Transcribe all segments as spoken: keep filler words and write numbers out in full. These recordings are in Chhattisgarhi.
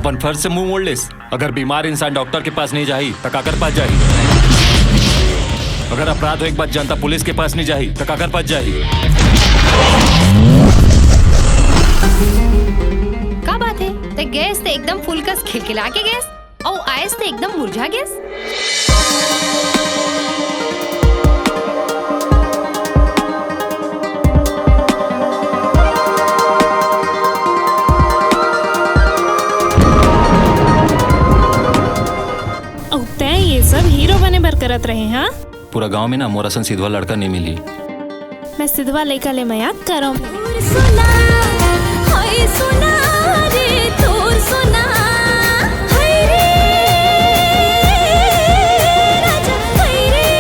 अपन फर्ज से मुंह मोड़ लेस। अगर बीमार इंसान डॉक्टर के पास नहीं जाही, त काकर पास जाही? अगर अपराध होए के बाद जनता पुलिस के पास नहीं जाही, त काकर पास जाही? का बात हे? ते गैस ते एकदम फूल कस खिलखिला के गैस, अउ आयस ते एकदम मुरझा गैस। अउ तैं ये सब हीरो बने बर करत रहे, हाँ? पूरा गांव में ना मोर असन सिधवा लड़का नहीं मिली। मैं सिधवा लइका ले मजाक करंव। तोर सोना, हाय सोना रे, तोर सोना, हाय रे राजा, हाय रे।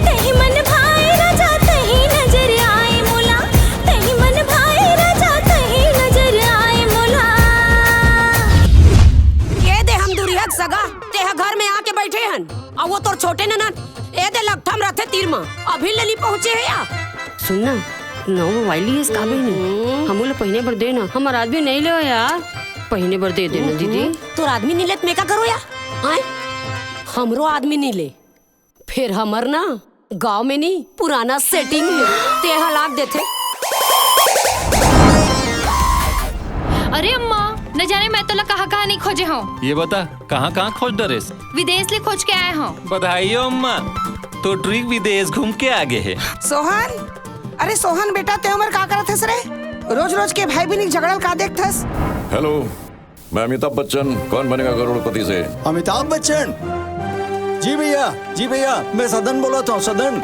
तही मन भाए राजा, तही नजर आए मोला, तही मन भाए राजा, तही नजर आए मोला। ये दे हम दुरिहा के सगा, तेहा घर में आके बैठे हन, अउ वो तोर छोटे ननद, ए दे लकठम रथे तीर म, अभी ले नी पहुंचे हे या। सुन ना, नवा मोबाइल लिहेस का बहिनी? हम्म। हमू ला पहिने बर दे ना, हमर आदमी नहीं ले यार, पहिने बर दे देना दीदी। तोर आदमी नहीं ले त मैं का करो या? आय, हमरो आदमी नहीं ले, फेर हमर ना गांव में नी, पुराना सेटिंग हे, तेहा लाग देथे। अरे अम्मा, न जाने मैं तोला कहाँ-कहाँ नहीं खोजे हंव। ये बता, कहाँ-कहाँ खोज डरेस? विदेश ले खोज के आए हंव। बधाई हो अम्मा, तो ट्रिक विदेश घूम के आ गे हे। सोहन, अरे सोहन बेटा, ते उमर का करत हस रे? रोज-रोज के भाई बहिनी के झगड़ा ल का देखथस? हेलो, मैं अमिताभ बच्चन, कौन बनेगा करोड़पति से। अमिताभ बच्चन? जी भैया, जी भैया, मैं सदन बोलत हंव, सदन।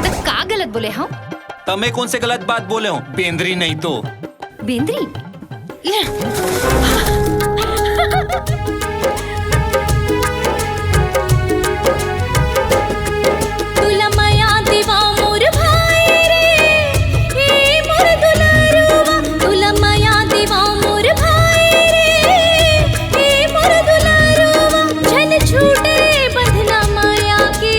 त का गलत बोले हंव? त मैं कौन से गलत बात बोले हंव? बेंदरी नहीं तो। बेंदरी? तुला मया देवा मोर भाई रे, ए मोर दुलारुआ। तुला मया देवा मोर भाई रे, ए मोर दुलारुआ। झन छूटे बंधना मया के।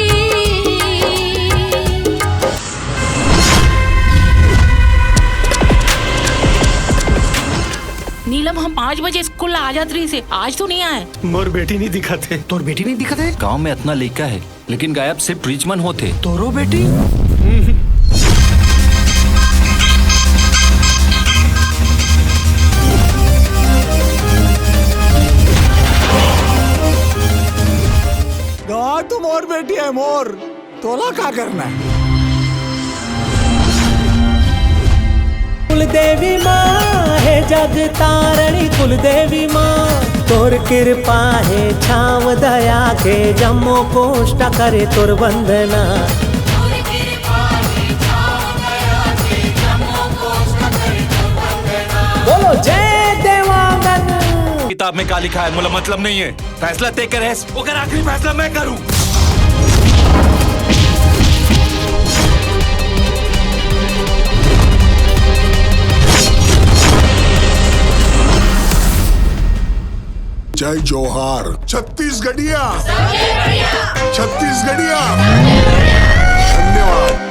नीलम, हम पाँच बजे स्कूल ला आ जात रहिस हे, आज तो नहीं आए। मोर बेटी नहीं दिखत हे। तोर बेटी नहीं दिखत हे? गांव में अतना लइका हे, लेकिन गायब सिर्फ रिचमन होथे। तोरो बेटी? गंवार तो मोर बेटी हे, मोर। तोला का करना हे? कुलदेवी माँ हे जग तारणी, कुलदेवी माँ तोर कृपा हे छांव दया के, जम्मो कोष्टा करे तोर वंदना। बोलो जय देवांगन। किताब में का लिखा हे, मोला मतलब नहीं हे। फैसला तय करे, ओकर आखिरी फैसला मैं करूं। जय जोहार छत्तीसगढ़िया। छत्तीसगढ़िया। धन्यवाद।